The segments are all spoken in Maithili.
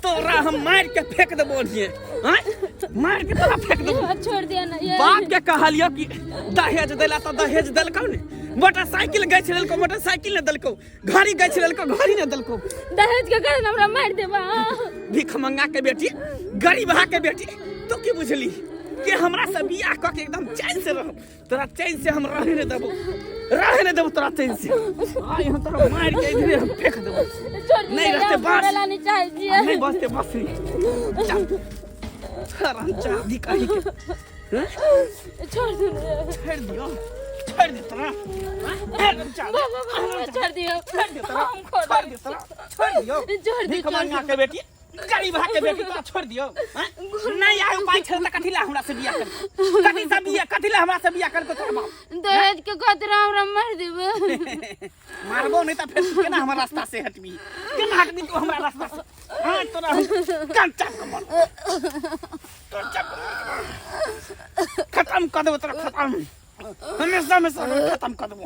तोरा हम मार के फेंक देबो ओनिये आँय? मार के तोरा फेंक देबो। ये छोड़ दिया ना ये। बाप के कहलियो कि दहेज देला तो दहेज देलकौ ने, मोटरसाइकिल गछि लेलकौ, मोटरसाइकिल ने देलकौ, घड़ी गछि लेलकौ, घड़ी ने देलकौ। दहेज के कारण हमरा मार देबा। भीख मंगा के बेटी, गरीब के बेटी, तू की बुझली कि हमरा से बियाह कऽ के एकदम चैन से रहो? तोरा चैन से हम रहे नहीं देबो, रहे नहीं देबो तोरा चैन से। आइ हम तोरा मार के इधरे हम फेंक देबो। छोड़ नहीं रहते बास। नहीं चाहे जिए। नहीं बसते बस नहीं। हराम चाँदी कहीं के। हैं? छोड़ दो। छोड़ दियो, छोड़ दे तोरा। हैं? चाँदी। छोड़ दियो। छोड़ दियो तोरा। हम खोल छोड़ दियो तोरा, छोड़ दियो। छोड़ दियो। भीख मंगा के बेटी, गरीब के बेटी, तोरा छोड़ दियो। हैं? नहीं आयो पाई छल त कथी ला हमरा से बियाह कर, कथी से बियाह, कथी ला हमरा से बियाह कर तोर बाप? दहेज के खातिर हमरा मार देबे। मारबो नहीं त फेर तू केना हमरा रास्ता से हटबी? केना हटबी तू हमरा रास्ता से? हां, तोरा हम कान चाप के मार, कान चाप के मार। खत्म कर देबो तोरा, खत्म, हमेशा हमेशा खत्म कर देबो।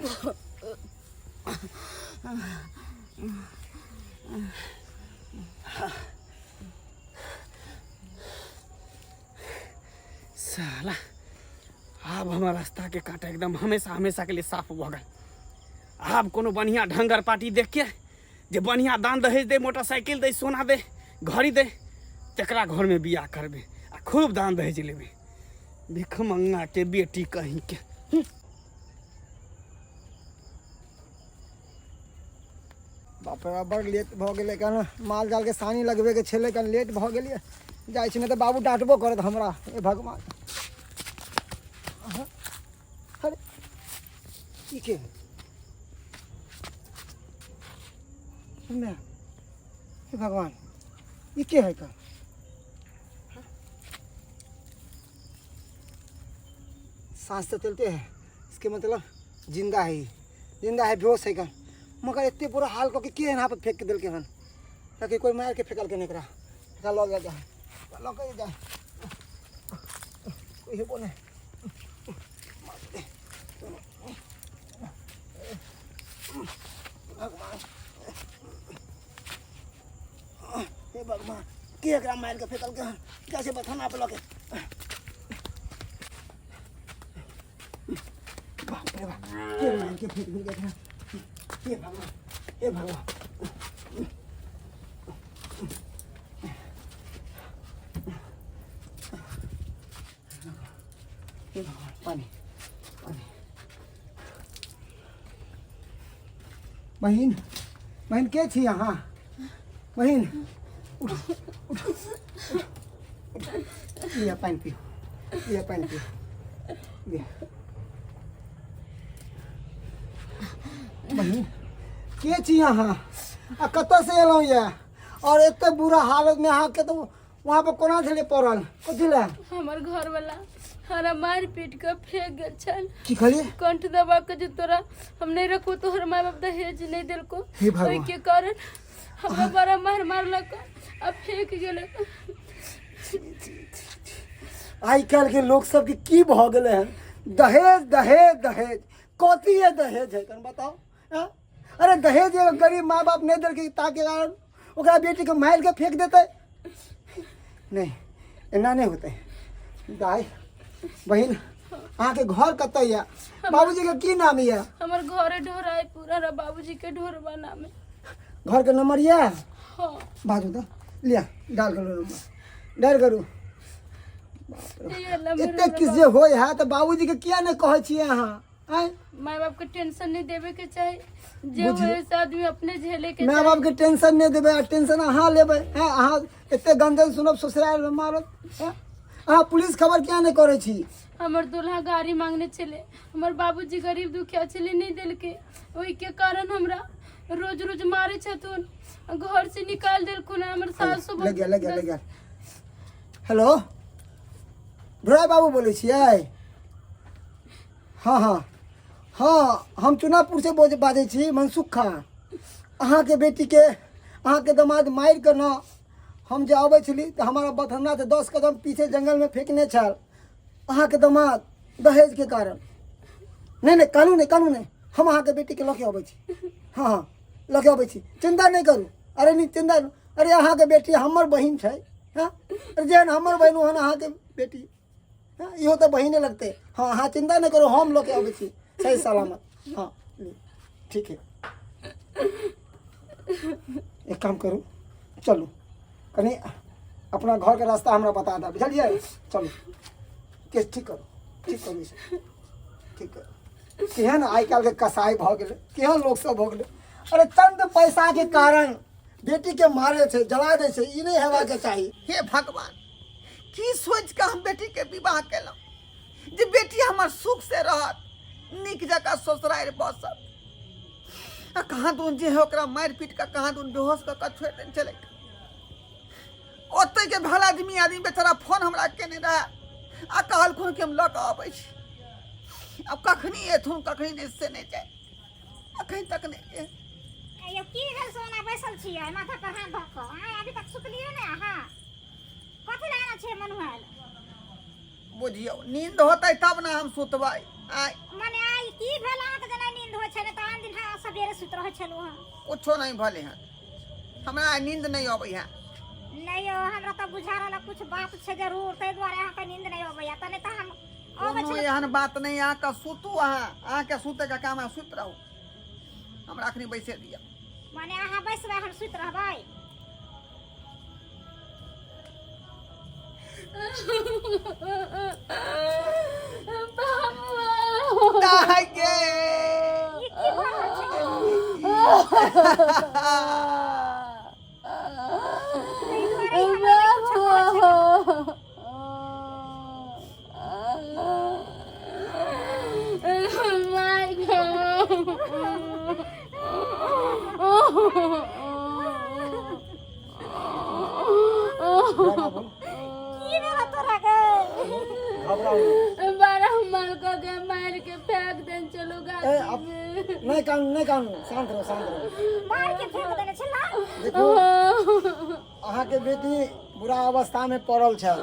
साला आब हमर रास्ता के कांटा एकदम हमेशा हमेशा के लिए साफ भऽ गेल। आब कोनो बढ़िया ढंगर पार्टी देख के जे बढ़िया दान दहेज दे, मोटरसाइकिल दे, सोना दे, घड़ी दे, तकरा घर में बियाह करबे आ खूब दान दहेज लेबे। भिखमंगा के बेटी कहीं के। बाप रे, बड़ लेट भऽ गेलै। कन माल जालके सानी लगबैके छलै, कन लेट भऽ गेलियै। जाइ छी, नहि तऽ बाबू डाँटबो करत हमरा। हे भगवान, अरे ई के नहि, हे भगवान, ई के है? का सांस तो चलते है, इसके मतलब जिंदा है ई। जिंदा है, बेहोश है। का मगर एते बुरा हाल कऽ के के यहाँ पर फेंक के देलकै हन? ताकि कोई मार के फेंकलकै हन। एकरा एकरा लऽ जा, लऽ के जा, कोई हेबो नहि। भगवान, हे भगवान, के एकरा मारि के फेंकलकै हन? जाइ छै बथाना पर लऽ के। बाप रे बाप, के मारि के फेंक देलकै एकरा? हे भगवान, हे भगवान, हे भगवान, पानी, पानी। बहिन, बहिन, के छी अहाँ? बहिन, उठ उठ उठ, लिअ पानि पिउ, लिअ पानि पिउ, लिअ। बहिन, के छी अहाँ आ कतऽसँ एलहुँ यऽ? और एते बुरा हालतमे अहाँके तऽ वहाँ पर कोना छलै पड़ल, कथी लए? हमर घर वाला हमरा मारि पीट के फेंक गेल छल। की कहलियै? कंठ दबा के, जे तोरा हम नहीं रखबो, तोहर माय बाप दहेज नहीं देलको। हे भगवान। ओहि के कारण हमरा बड़ा मार मारलक आ फेंक गेलक। आइ काल्हि के लोक सबके की भऽ गेलै हन? दहेज, दहेज, दहेज, कथी है दहेज है, कन बताओ? हाँ? अरे दहेज एगो गरीब माँ बाप नहीं देलकै ताके कारण ओकरा बेटीके मारि के फेंक देतै? नहीं, एना नहीं होतै। दाइ, बहिन, अहाँके घर कतऽ यऽ? बाबूजीके की नाम यऽ? हमर घर ढोराय पूरा रह, बाबूजी के ढोरबा नाम है। घरके नंबर यऽ? हाँ। बाजू तऽ, लिअ, डाल करू नंबर, डाल करू। ये नंबर। एते किछु जे होइ है तऽ बाबूजीके किया नहि कहै छियै अहाँ? आँय? माय बाप के टेंशन नहीं देवे के चाही, जे बुझियौ। होए से आदमी अपने झेले के माय चाही। बापके टेंशन नहि देबै आ टेंशन अहाँ लेबै? हैं? अहाँ एते गंजन सुनब, ससुरालमे मारत? हैं? अहाँ पुलिस खबर किया नहि करै छी? हमर दूल्हा गाड़ी मांगने छले, हमर बाबूजी गरीब दुखिया छले, नहीं देलके। ओहि के कारण हमरा रोज रोज मारे छथुन, घर से निकाल देलखुन। हमर सासु लग गया, लग गया, लग गया। हेलो, ढोरा बाबू बोलै छियै? हँ हँ हँ, हम चुनापुरसँ बाजै छी, मनसुख खान। अहाँके बेटीके अहाँके दमाद मारि कऽ ने, हम जे अबै छली तऽ हमारा बथन्नासँ 10 कदम पीछे जङ्गलमे फेकने छल अहाँके दमाद दहेजके कारण। नहि नहि, कानू नहि, कानू नहि, हम अहाँके बेटीके लऽ के अबै छी। हँ हँ, लऽ के अबै छी, चिन्ता नहि करू। अरे नहि, चिन्ता, अरे अहाँके बेटी हमर बहिन छै। हँ, अरे जेहन हमर बहिन ओहन अहाँके बेटी। हँ, इहो तऽ बहिने लगतै। हँ, अहाँ चिन्ता नहि करू, हम लऽ के अबै छी सही सलामत। हँ, लिअ, ठीक है। एक काम करू, चलू कनि अपना घरके रास्ता हमरा बता दऽ, बुझलियै? चलू, केस ठीक करू, ठीक करू, ई ठीक करू। केहन आइ काल्हिके कसाइ भऽ गेलै, केहन लोकसभ भऽ गेलै। अरे चंद पैसाके कारण बेटीके मारै छै, जला दै छै। ई नहि हेबाके चाही। हे भगवान, की सोचि कऽ हम बेटीके विवाह केलहुँ जे बेटी हमर सुख से रहत, नीक जकाँ ससुरारि बसत, आ कहाँ दून जे है ओकरा मारि पीट कऽ कहाँ दून बेहोश कऽ कऽ छोड़ि देने छलै। ओतै के भला आदमी आदमी बेचारा फोन हमरा केने रहए आ कहलखुन कि हम लऽ कऽ अबै छी। आब कखनी एथुन कखनी नहि से नहि जाय, अखन तक नहि। यौ, की भेल सोना? बैसल छियै माथा पर हाथ धऽ कऽ, आँय? अभी तक सुतलियै ने अहाँ? कथी लए एना छियै मनुआयल? बुझियौ, नींद होतै तब ने हम सुतबै आइ। मने आइ की भेल अहाँके जेना नींद होइ छलै तऽ आन दिन अहाँ सबेरे सुति रहै छलहुँ हँ। कुछो नहि भेलै हन, हमरा आइ नींद नहि अबै है। नहि यौ, हमरा तऽ बुझा रहल कुछ बात छै जरूर, ताहि दुआरे अहाँके नींद नहि अबैया, तऽ नहि तऽ हम अबै कोनो छलै। एहन बात नहि। अहाँके सुतू, अहाँ अहाँके सुतैके काम है, सुति रहू, हमरा अखनी बैसे दिअ। मने अहाँ बैसबै, हम सुति रहबै? दाइ गे। ई की भऽ रहल छै? ताहि दुआरे ई हमरा नहि कुछो कहै छलै। की भेल तोरा गे? घबराउ नहि। बारह माल कऽ के मारि के फेंक देन चलू ए, गाछी अब में। नहि कानू, नहि कानू, शान्त रहू, शान्त रहू। मार के फेंक देने छला। देखू, अहाँके बेटी बुरा अवस्थामे पड़ल छल।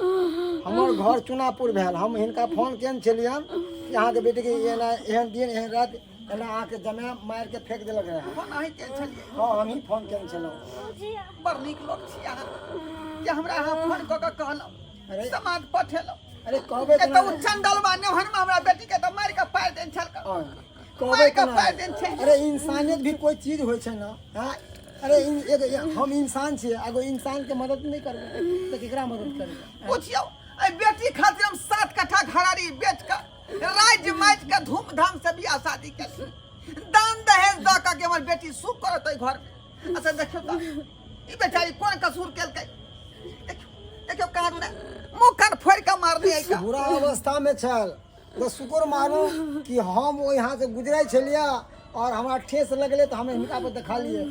हमर घर चुनापुर भेल। हम हिनका फोन केने छलियनि कि अहाँके बेटीके एना एहन दिन एहन राति एना अहाँके जमाए मारि के फेंक देलक रहए। फोन अहीं के छलियै? हँ, हमही फोन केने छलहुँ। बुझियौ, बड़ नीक लोक छी अहाँ जे हमरा अहाँ फोन कऽ कऽ कहलहुँ। अरे। समाद पठेलहुँ। अरे कहबै एतऽ केना? ओ चंडलवा नेहनमा हमरा बेटी के तऽ मारि कऽ पारि देने छल। हँ, कहबै मारि कऽ केना? पारि देने छै। अरे इंसानियत भी कोई चीज होइ छै ने। हँ, अरे एक हम इंसान छियै, एगो इंसान के मदद नहि करबै तऽ केकरा मदद करबै? बुझियौ, एहि बेटी खातिर हम 7 कट्ठा घरारी बेच कऽ राजि माजि कऽ धूमधाम से बियाह शादी केली, दान दहेज दऽ कऽ कि हमर बेटी सुख करत एहि घरमे। अच्छा देखियौ तऽ ई बेचारी कोन कसूर केलकै? देखियौ, देखियौ, कहाँ दूने मुँह कान फोड़ि कऽ मारने है का। बुरा अवस्था में छल तऽ शुक्र मानू कि हम ओहि यहाँ से गुजरै छलियै और हमरा ठेस लगलै तऽ हम हिनका पर देखलियै।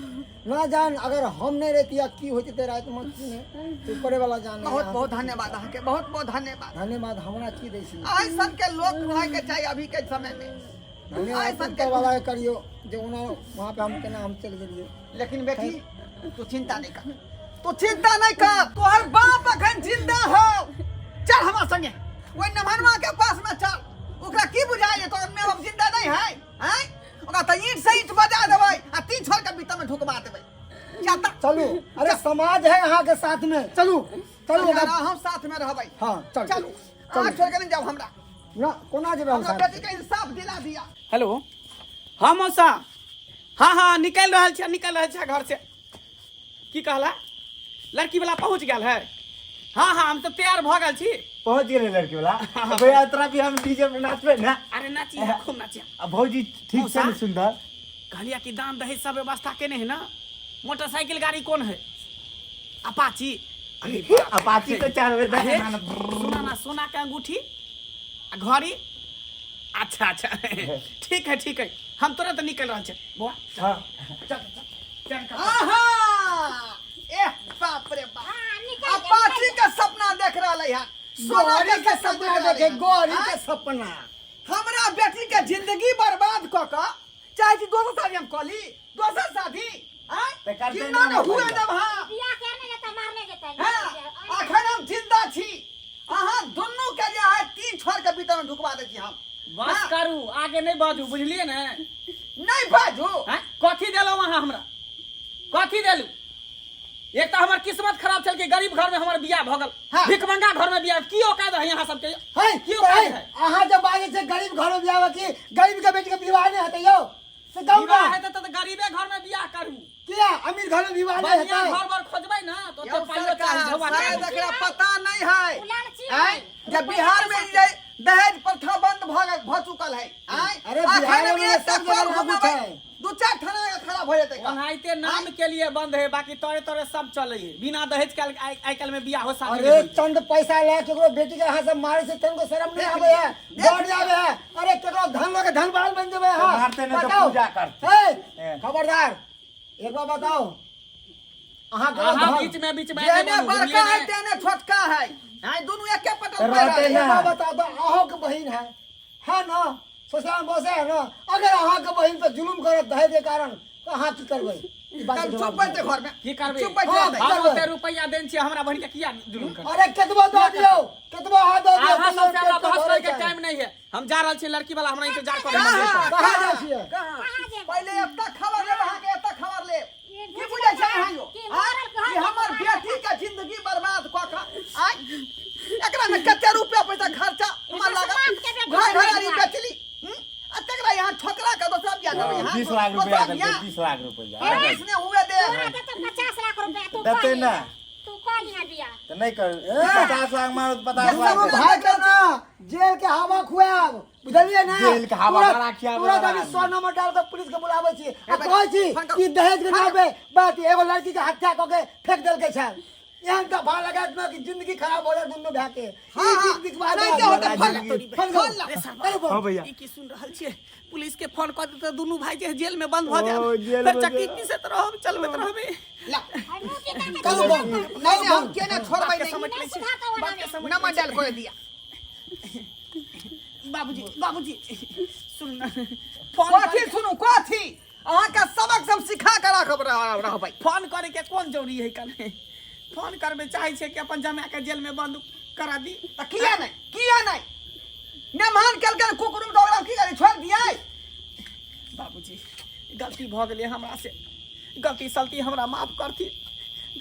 ना जान अगर हम नहि रहितियै की होइतै रातिमे, की नहि, तऽ ऊपरे वाला जाने। बहुत बहुत धन्यवाद अहाँके, बहुत बहुत धन्यवाद। धन्यवाद हमरा की दै छी? अहाँ सबके लोक रहैके चाही अभी के समय में। धन्यवाद ऐसन ऊपर वाला के करियौ जे ओना वहाँ पे हम केना हम चलि गेलियै। लेकिन बेटी, तू चिंता नहीं कर, तू चिंता नहीं कर, तोहर बाप अखन जिंदा हो। चल हमरा संगे ओहि नमहनमा के पास में चल। ओकरा की बुझाइ जे तोहर माय बाप जिंदा नहीं है? हैं? ओकरा तऽ ईंट से ईंट बजा देबै आ तीन छोड़ के बीता में ढुकबा देबै। चल तऽ। चलू, अरे समाज है अहाँ के साथ में, चलू चलू। हम साथ में रहबै। हाँ, चल। चलू, अहाँ छोड़ के नहीं जाओ हमरा। ना, कोना जेबै हम हमरा साथ? बेटी के इंसाफ दिला दिया। हेलो, हाँ मौसा, हाँ हाँ, निकलि रहल छियै, निकलि रहल छियै घर से। की कहला? लड़की वाला पहुँच गेल है? हाँ हाँ, हम तऽ तैयार भऽ गेल छी। पहुंच गेलै लड़की वाला? भैया, तोरा भी हम डीजे पे नाचबै ने? अरे नाची, खूब नाची। आ भौजी ठीक छै? मौसा? ने सुंदर। कहलिया कि दान दहेज सब व्यवस्था केने है ना? मोटरसाइकिल गाड़ी कोन है? अपाची? अरे बाप रे। अपाची तो चार बेर अरे, ना। सोना ना, सोना के अंगूठी आ घड़ी। अच्छा अच्छा, ठीक है ठीक है, हम तुरंत निकल रहल छी बौआ। हाँ। चल चल चल। आहा, एह बाप रे बाप। हाँ, निकल गेल, अपाची निकल के सपना देख रहल है, सोना गौरी के सपना देखे, गौरी के आँय? सपना। हमरा बेटी के जिंदगी बर्बाद कऽ कऽ चाहे छी दोसर शादी हम कऽ ली, दोसर शादी आँय? तऽ करतै किन्नो ना ने हुए भैया। देब। हाँ। बियाह करने जेतै, मारने जेतै। हाँ, अखन हम जिंदा छी, अहाँ दुनू के जे है तीन छोड़ के भीतर में ढुकवा दै छी हम। बस हाँ। करू, आगे नहीं बाजू, बुझलिए ने? नहीं बाजू। हैं? कथी देलहुँ अहाँ हमरा? कथी देलू? एक तऽ हमर किस्मत खराब छल कि गरीब घर में हमर बियाह भऽ गेल। हाँ। भिखमंगा घर में बियाह की औकात है यहाँ सबके? है की तऽ औकात है है? अहाँ जे बाजै छै गरीब घर में बियाह की गरीब के बेटी के विवाह नहि हेतै यौ से कहू विवाह ना हेतै तऽ गरीबे घर में बियाह करू। किया अमीर घर में विवाह नहि बढ़िया हेतै? घर बर खोजबै ना तो यौ ओते पाइयो चाही सरकार, झौआ शायद चाही। एकरा पता नहीं है। उ लालची आँय? है। जब बिहार में ये दहेज प्रथा बंद भ गेल भ चुकल है। आँय? अरे अखन बिहार भी में एकटा सब जगह चोर लागू घुमाबै, छै। दू चार थाना के खराब हो जेतै का। ओनाहिते नाम के लिए बंद है, बाकी तोरे तोरे सब चले है। बिना दहेज के आइ काल्हि में बियाह हो शादी अरे नहीं होई। चंद पैसा ले केकरो बेटी के हाथ से मारे से तनको शर्म नहीं आवे है, डर जावे है। अरे केकरो धन लगे धन बाल बन जेबे है। मारते नहीं तो बताओ। पूजा करते। ए, खबरदार एक बार बताओ अहाँ केकरो अहाँ धन बीच में जेने नहि बनू, बड़का बुझलियै है ने? तेने छोटका है। आँय दुनू एके पटल पर रहते है। ना। एक बार बताओ तो अहों के बहिन है, है ना? ससुराल में बसे है ना? अगर अहाँ के बहिन पर जुलुम करत दहेज के कारण तो अहाँ की करबै? ई बात के तब जवाब चुप बैठते दियौ। घर में। की करबै? चुप बैठ हाँ, रहते। हम ओते रुपैया देन छियै, हमरा बहिन के किया जुलुम करतै? अरे केतबो दऽ दियौ, केतबो अहाँ दऽ दियौ, अहाँ तैयो सबसे हमरा पेट तऽ बहस भरै करे के छै। टाइम नहीं है। हम जा रहल छी, लड़की वाला हमरा इंतजार करे कहाँ? मंदिर पर। कहाँ जाइ छियै? कहाँ? कहाँ जेबै? पहिले एतऽ खबर लेब, अहाँके एतऽ खबर लेब। ई की बुझै छै अहाँ यौ? की आँय? मरल घर कि के हमर दुआर बेटी के जिंदगी बर्बाद कऽ कऽ आँय एकरा में कते रुपया पैसा खर्चा हमरा ई लागल समाज के बेटी घर बर्बाद। घरारी बेचली। हम्म? आ तकरा यहाँ ठोकरा के दोसरा बियाह करबै यहाँ। 20 लाख दोसरा रुपया देलकै, बियाह। 20 लाख रुपया। हे, इसने हुए दे। तोरा देतौ 50 लाख रुपया, तू देतै कऽ ना। लिहे। तू कऽ लिहे बियाह। तऽ नहि कर, 50 लाख मांगत, 50 दुनू लाख देतै। भाई के ना जेल के हवा खुआब, बुझलियै ना? जेल के हवा तुरंत बड़ा खियाबै तुरंत वाला अभी आदमी। 100 नंबर डाल के पुलिस के बुलाबै छी आ ए भाई, कहै छी फोन करू। कि दहेज के नाम पे बात एगो लड़की के हत्या कऽ के फेंक देलकै छल। एहन दफा लगा देलक कि जिंदगी खराब हो जाए दुनू भाई के। हाँ, ई हाँ। बीच बीच में नहीं आ तो होतै, जाए। फोन ला, फोन करू। फोन ला। अरे बाप। हाँ भैया। ई की सुन रहल छियै? पुलिस के फोन कऽ देतै दुनू भाई जे जेल में बंद भऽ ओ, जायब। जेल फेर में चक्की जेल। पीसैत रहब, चलबैत रहबै। ला। आ मुँह की ताकै चलू छी? बम। नहीं, नहीं, हम केने छोड़बै बात के नहीं। समझ लै नहि छी। सुधारतौ ओना बात के मे। समझ नंबर लै छी। डायल कर दिया। बाबूजी, बाबूजी, सुन ना। फोन कथी करे- सुनू कथी? अहाँके सबक सब सिखा के राखब रहबै। फोन करे के कोन जरूरी है कने? फोन करबे चाहे छै कि अपन जमा के जेल में बंद करा दी। तऽ किया नहि? किया नहि? नेमान केलकै कुकुर तऽ ओकरा की करी छोड़ि दियै? बाबूजी गलती भऽ गेलै हमरा से, गलती सलती हमरा माफ करथिन।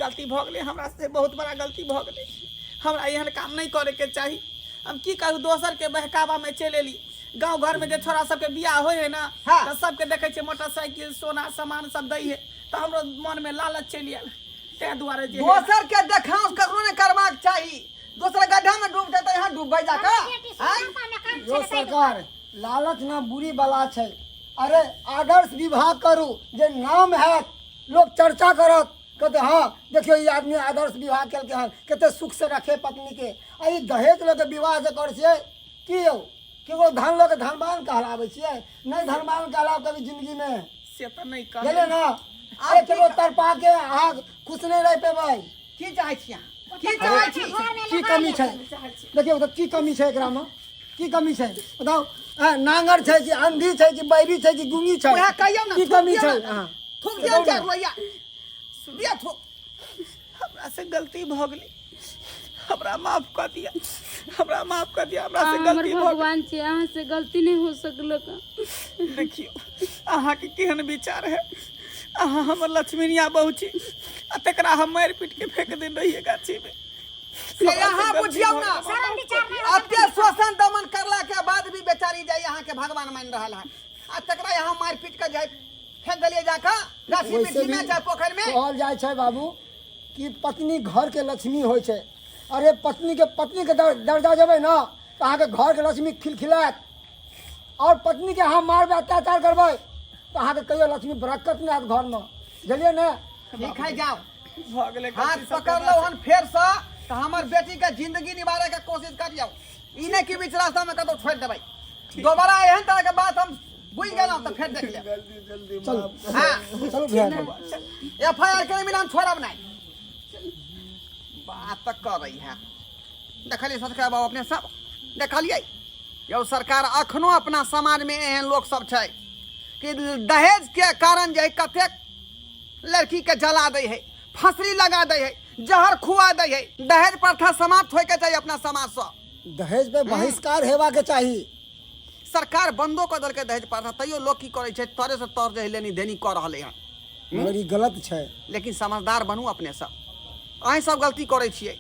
गलती भऽ गेलै हमरा से, बहुत बड़ा गलती भऽ गेलै। हमरा एहन काम नहि करैके चाही। हम की कहू, दोसरके बहकावामे चलि एली। गाँव घरमे जे छोरा सबके बियाह होइ है ना, हाँ। तऽ सबके देखै छियै मोटरसाइकिल सोना सामान सब दै है, तऽ हमरो मनमे लालच चलि आयल, ताहि दुआरे जे है- दोसर के देखांस ककरो नहि करबाक चाही। दोसर गड्ढा में डूब जेतै, यहाँ डूबबै जाकऽ। हमर बेटी आँय? सुधारता मे काम यो छलै ताहि दुआरे। सरकार लालच ना बुरी बला छै। अरे आदर्श विवाह करू जे नाम हैत, लोक चर्चा करत, कहते हाँ देखियौ ई आदमी आदर्श विवाह केलकै हन, कते सुख से रखे पत्नी के। आ ई दहेज लऽ के विवाह जे करै छियै की यौ, केकरो धन लऽ के धनवान कहलाबै छियै? नहि धनवान कहलाब कभी जिंदगी में, से तऽ नहि बुझलियै कहबै ना? अरे केकरो तड़पा के अहाँ खुश नहि रहि पेबै। की चाहै छी अहाँ? की चाहै छी? घरमे की लगा कमी लेतै। छै देखियौ तऽ, की कमी छै एकरामे? की कमी छै बताउ? नांगर छै कि अंधी छै कि बैरी छै कि गुंगी छै? उएह कहियौ ने, की थूक कमी दियौ छै ने। अहाँ थूक दियौ चारि रुपैआ दिअ थूक। हमरा से गलती भऽ गेलै, हमरा माफ कऽ दिअ, हमरा माफ कऽ दिअ, हमरा से अहाँ हमर गलती भऽ गेल। भगवान छी, अहाँ से गलती नहीं हो सकलक। देखियौ अहाँके केहन विचार है। अहाँ हमर लक्ष्मीनिया बहू छी आ तकरा हम मारि पीट के फेंक देने रहियै गाछीमे। से अहाँ बुझियौ ना, शरम विचार नहि होत। अते शोषण दमन करला के बाद भी बेचारी जाय अहाँके भगवान मान रहल है, आ तकरा यहाँ मारि पीट के जाय फेंक देलियै जाकऽ गाछी वैसे बिरछी में भी चाहे पोखरि में। कहल जाइ छै बाबू कि पत्नी घर के लक्ष्मी होइ छै। अरे पत्नी के पत्नी के दर्जा देबै ना तऽ अहाँके घर के लक्ष्मी खिलखिलायत, और पत्नी के अहाँ मारबै अत्याचार करबै तऽ अहाँके कहियो लक्ष्मी बरकत नहि हैत घरमे, बुझलियै ने? ठीक है जाओ, भऽ गेलै हाथ गलती सब। पकड़लहुँ हन फेरसँ तऽ हमर बेटी के जिंदगी निवारे के कोशिश करियौ, ई नहि कि बीच रास्ता में कतौ छोड़ि देबै। दोबारा एहन तरह के बात हम बुझि गेलहुँ तऽ फेर देख लेब। जल्दी जल्दी चलू। माफ। हाँ चलू भैया। एफ I R के बिना हम छोड़ब नहीं। बात तऽ करै है। देखलियै सरकार बाबू, अपने सब देखलियै यौ सरकार, अखनो अपना समाजमे एहन लोक सब छै कि दहेज के कारण जे है कतेक लड़की के जला दै है, फांसी लगा दै है, जहर खुआ दै है। दहेज प्रथा समाप्त होय के चाही अपना समाजसँ। दहेज पे बहिष्कार हेबाक चाही। सरकार बंदो कऽ देलकै दहेज प्रथा, तैयो लोक की करै छै, तरे से तर जे है लेनी देनी कऽ रहलै हन। मगर ई गलत छै। लेकिन समझदार बनू अपने सब। अहीं सब गलती करै छियै।